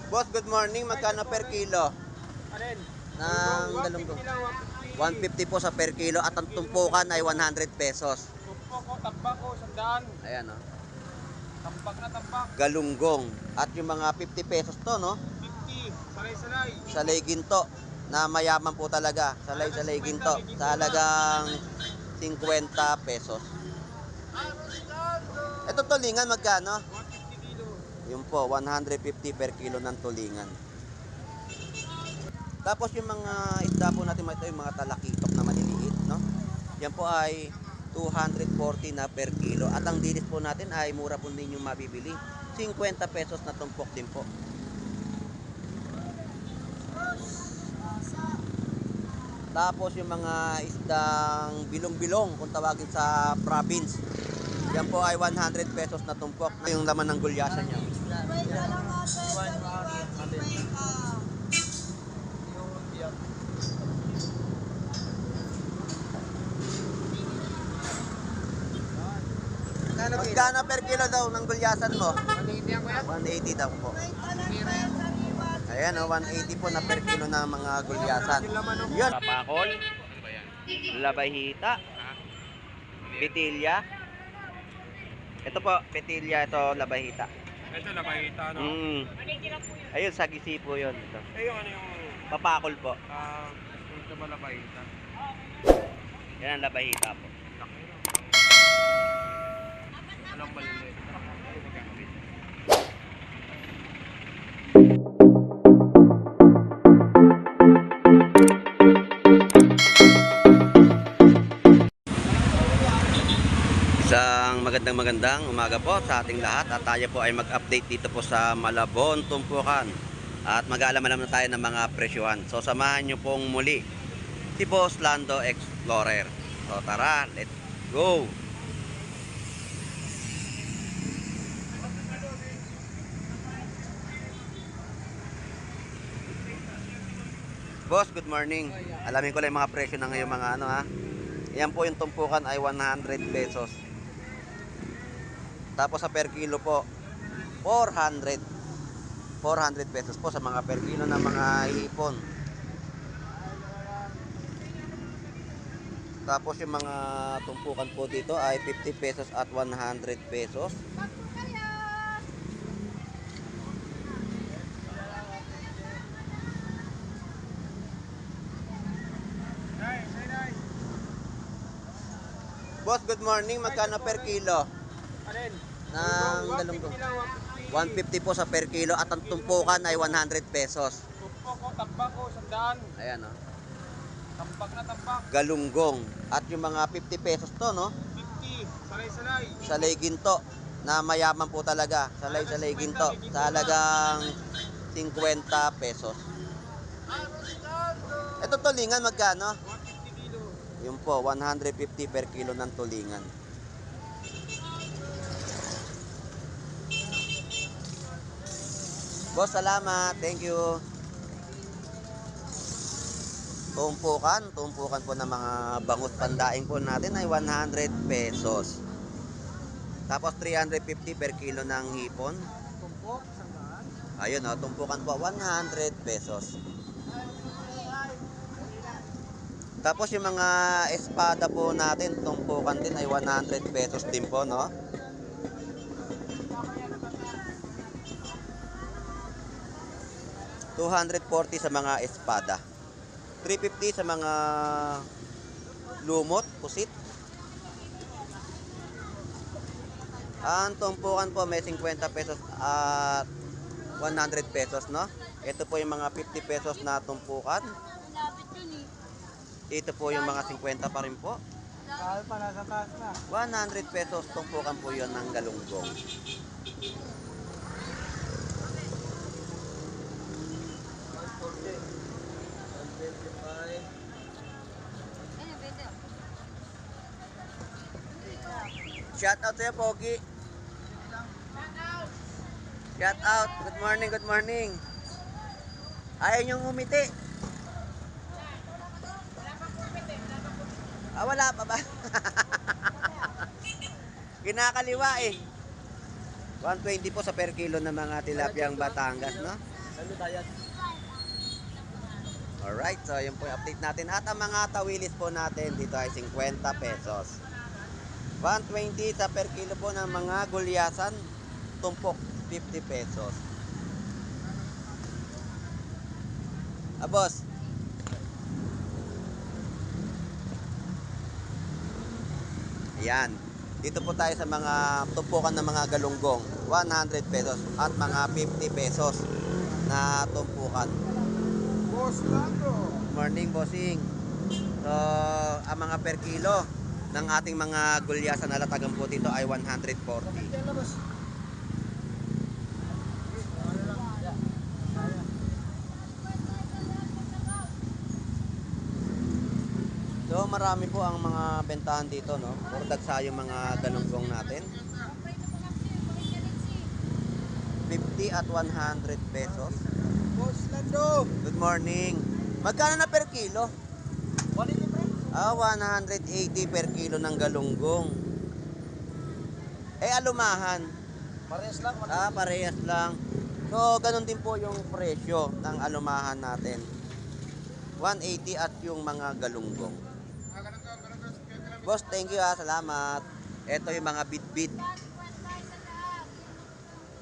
Boss, good morning. Magkano per kilo? Alin? Ng galunggong. 150 po sa per kilo at ang tumpukan ay 100 pesos. Tumpok ko, tambak ko, 100. Ayan, oh. Tambak na tambak. Galunggong. At yung mga 50 pesos to, no? 50. Salay-salay. Salay ginto na mayaman po talaga. Salay ginto sa halagang 50 pesos. Ito tulingan magkano? 150 kilo. Yun po, 150 per kilo ng tulingan. Tapos yung mga isda po natin, ito yung mga talakitok na maliliit, no? Yan po ay 240 na per kilo. At ang dilis po natin ay mura po ninyong mabibili. 50 pesos na tumpok din po. Tapos yung mga isdang bilong-bilong kung tawagin sa province, yan po ay 100 pesos na tumpok. Yung laman ng gulyasan niya. Magkano per kilo daw ng gulyasan mo? 180 daw po. Ayan o, 180 po na per kilo na mga gulyasan. Yun. Papakol, labahita, petilya. Ito po, petilya, ito labahita. Ito labahita, no? Ayun, sagisi po yun. Ito. Eh, yung ano yung... Papakol po. Ito ba labahita? Yan ang labahita po. Laki, no? Walang maliliit. Isang magandang umaga po sa ating lahat at tayo po ay mag-update dito po sa Malabon, Tumpukan at mag-aalaman na tayo ng mga presyuhan. So samahan nyo pong muli si Boss Lando Explorer. So tara, let's go! Boss, good morning. Alamin ko lang yung mga presyo ng ngayong mga ano ha. Yan po yung tumpukan ay 100 pesos. Tapos sa per kilo po 400 pesos po sa mga per kilo ng mga hipon. Tapos yung mga tumpukan po dito ay 50 pesos at 100 pesos. Boss, good morning. Magkano per kilo? Alin? Ng galunggong. 150 po sa per kilo at ang tumpukan ay 100 pesos. Tumpok ko, tambak ko, 100. Ayan o. Tambak na tambak. Galunggong. At yung mga 50 pesos to, no? 50. Salay-salay. Salay ginto na mayaman po talaga. Salay ginto sa halagang 50 pesos. Ito tulingan magkano? 150 kilo. Yun po, 150 per kilo ng tulingan. Boss, salamat. Thank you. Tumpukan po ng mga bangus pandaing po natin ay 100 pesos. Tapos 350 per kilo ng hipon. Tumpok, 100. Ayun o, tumpukan po 100 pesos. Tapos yung mga espada po natin, tumpukan din ay 100 pesos din po, no? $240 sa mga espada. 350 sa mga lumot, pusit. Ang tumpukan po may 50 pesos at 100 pesos, no? Ito po yung mga 50 pesos na tumpukan. Ito po yung mga 50 pa rin po. Kahal pa, nasa taas na. 100 pesos tumpukan po yun ng galunggong. Shout out sa'yo, Pogi. Shout out. Good morning, good morning. Ayaw niyong umiti. Wala pa ba? Kinakaliwa eh. 120 po sa per kilo ng mga tilapiyang Batangas, no? Ano tayo? Alright, so yun po yung update natin. At ang mga tawilis po natin dito ay 50 pesos. 120 sa per kilo po ng mga gulyasan. Tumpok, 50 pesos. Boss. Ayan. Dito po tayo sa mga tumpukan ng mga galunggong. 100 pesos at mga 50 pesos na tumpukan. Boss Lando. Morning, bossing. So, ang mga per kilo ng ating mga gulyasan na latagan po dito ay 140. Yan na, boss. So, marami po ang mga bentahan dito, no? Puro dagsa yung mga galunggong natin. 50 at 100 pesos. Boss Lando. Good morning. Magkano na per kilo? 180. 180 per kilo ng galunggong. Alumahan. Parehas lang. Parehas lang. So, ganun din po yung presyo ng alumahan natin. 180 at yung mga galunggong. Boss, thank you salamat. Ito yung mga bit-bit.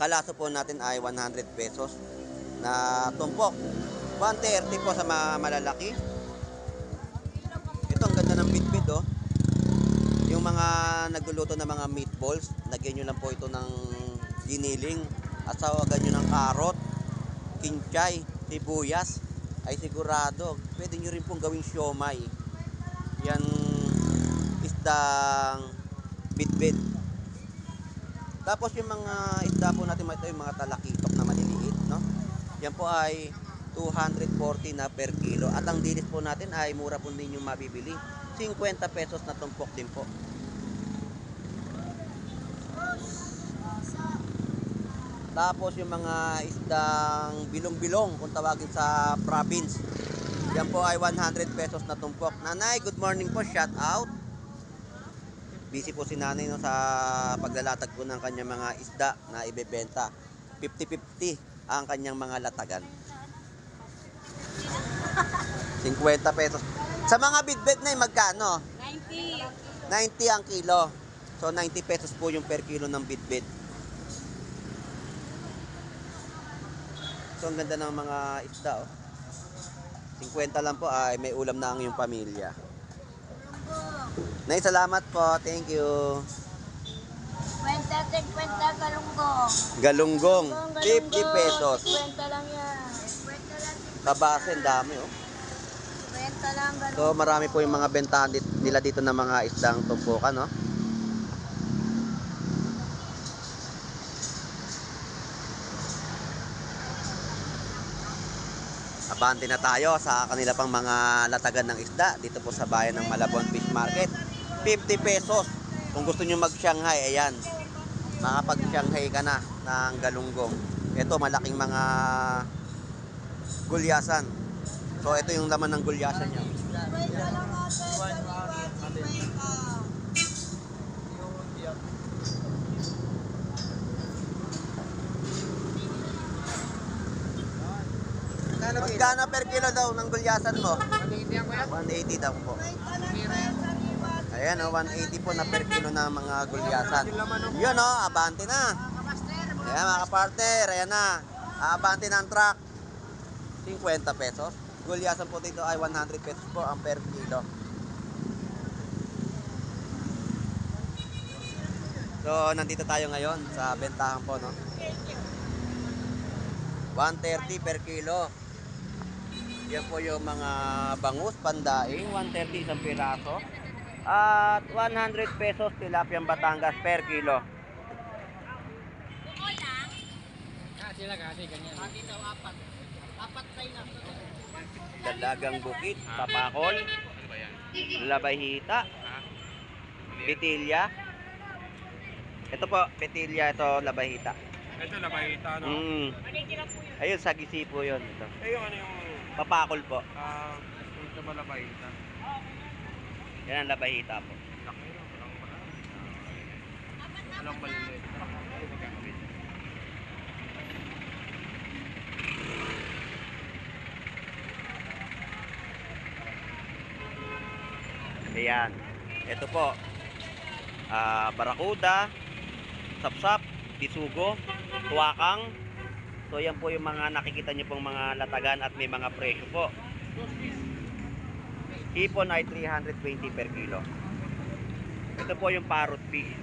Kalaso po natin ay 100 pesos na tumpok. 130 po sa mga malalaki. Ito ang ganda ng bit-bit oh. Yung mga nagluluto ng mga meatballs, lagyan nyo lang po ito ng giniling at sawagan nyo ng karot, kinchay, sibuyas ay sigurado. Pwede nyo rin pong gawing siomay. Yan isdang bit-bit. Tapos yung mga isda po natin ito yung mga talakitok na maliliit, no? Yan po ay 240 na per kilo. At ang dilis po natin ay mura po din yung mabibili. 50 pesos na tumpok din po. Tapos yung mga isdang bilong-bilong kung tawagin sa province. Yan po ay 100 pesos na tumpok. Nanay, good morning po. Shout out. Busy po si nanay no, sa paglalatag po ng kanyang mga isda na ibebenta. 50-50 ang kanyang mga latagan. 50 pesos. Sa mga bit-bit na magkano? 90. 90 ang kilo. So 90 pesos po yung per kilo ng bit-bit. So ang ganda ng mga isda oh. 50 lang po ay may ulam na ang iyong pamilya. Nay, salamat po. Thank you. 50 galunggong. Galunggong, 50 pesos. 50 lang yan. 50 lang. Kabase, ang dami oh. 50 lang galunggong. So marami po yung mga bentahan nila dito ng mga isdang tumpukan no. Abante na tayo sa kanila pang mga latagan ng isda dito po sa bayan ng Malabon Fish Market. 50 pesos. Kung gusto nyo mag-Shanghai, ayan. Makapag-Shanghai ka na ng galunggong. Ito, malaking mga gulyasan. So, ito yung laman ng gulyasan niya. Magkano per kilo daw ng gulyasan mo? 180 daw po. Ayan o, 180 po na per kilo na mga gulyasan. Yun o, abante na. Ayan mga kapartner, ayan na. Abante na ang truck. 50 pesos. Gulyasan po dito ay 100 pesos po ang per kilo. So, nandito tayo ngayon sa bentahan po, no? 130 per kilo. Yan po yung mga bangus, pandaing, 130 isang piraso. At 100 pesos tilapiang Batangas per kilo. Sila kasi ganyan. Dito apat. Apat tayo na. Dalagang bukid, papakol, labay hita, bitilya. Ito po, bitilya, ito labay hita. Ito labahita, no? Ayun, sagisi po yun. Ito. Yung ano yung... Papakol po. Ito ba labahita? Yan ang labay hita po. Laki yun. Walang maliliit. Ayan. Ito po. Barakuda, sapsap, bisugo, tuwakang. So yan po yung mga nakikita nyo pong mga latagan at may mga presyo po. Hipon ay 320 per kilo. Ito po yung parrot fish.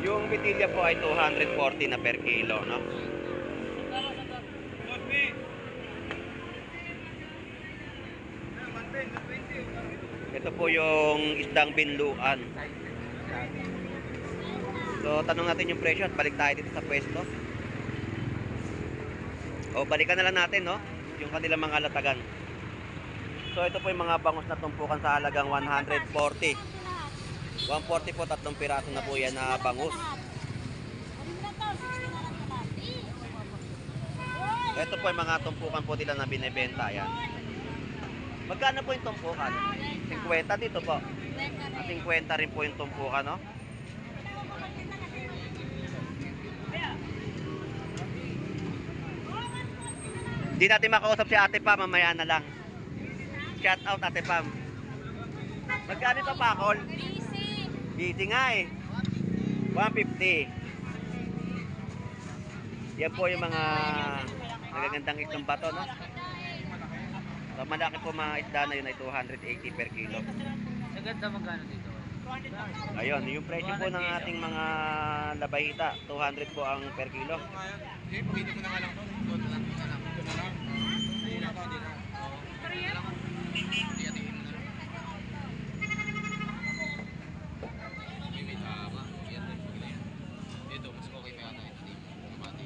Yung bitilya po ay 240 na per kilo, no? Ito po yung isdang binluan. So, tanong natin yung presyo at balik tayo dito sa pwesto. O, balikan na lang natin, no? Yung kanilang mga latagan. So, ito po yung mga bangus na tumpukan sa halagang 140. 140 po, 3 piraso na po yan na bangus. Ito po yung mga tumpukan po nila na binebenta. Yan. Magkano po yung tumpukan? 50 dito po. At 50 rin po yung tumpukan, no? Hindi natin makausap si Ate Pam, mamaya na lang. Shout out Ate Pam. Magkano ito pakol? Busy nga eh. 150. Yan po yung mga nagagandang isang bato, no? So, malaki po mga isda na yun ay 280 per kilo. Naganda magkano dito? Ayun, yung presyo po ng ating mga labahita, 200 po ang per kilo. Pwede mo na nga lang to. Ito na lang. Ito na lang. Hindi na to. Hindi na. Ito, mas okay pa yata ito dito. Mabati.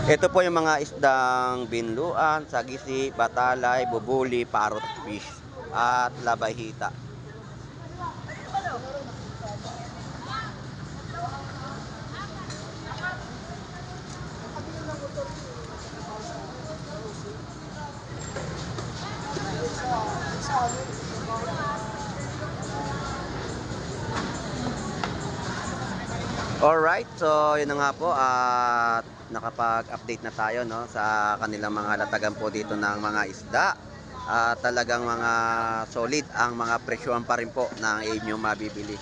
Ito po yung mga isdang binluan, sagisi, batalay, bubuli, parrot fish, at labahita. Alright, so yun na nga po at nakapag-update na tayo, no, sa kanilang mga latagan po dito ng mga isda. At talagang mga solid ang mga presyohan pa rin po ng inyong mabibili.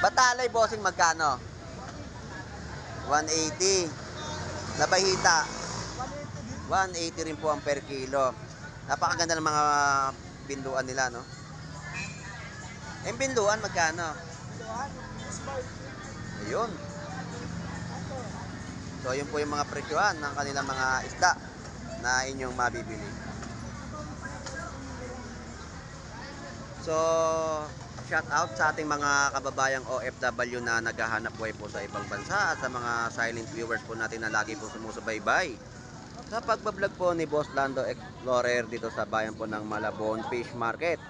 Batalay bossing magkano? 180. Labahita 180 rin po ang per kilo. Napakaganda ng mga binduan nila, no? Yung binduan magkano? Ayun. So, yun po yung mga presyohan ng kanilang mga isda na inyong mabibili. So, shout out sa ating mga kababayang OFW na naghahanap buhay po sa ibang bansa at sa mga silent viewers po natin na lagi po sumusubaybay sa pagbablog po ni Boss Lando Explorer dito sa bayan po ng Malabon Fish Market.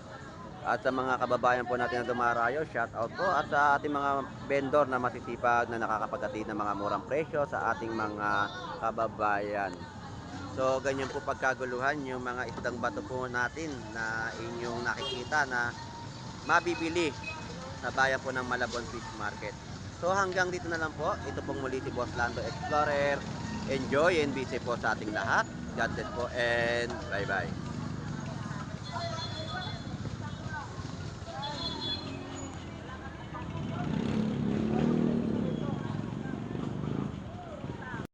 At sa mga kababayan po natin na dumarayo, shout out po. At sa ating mga vendor na masisipag na nakakapaghatid ng mga murang presyo sa ating mga kababayan. So, ganyan po pagkaguluhan yung mga isdang bato po natin na inyong nakikita na mabibili sa bayan po ng Malabon Fish Market. So, hanggang dito na lang po. Ito pong muli si Boss Lando Explorer. Enjoy and be safe po sa ating lahat. God bless po and bye-bye.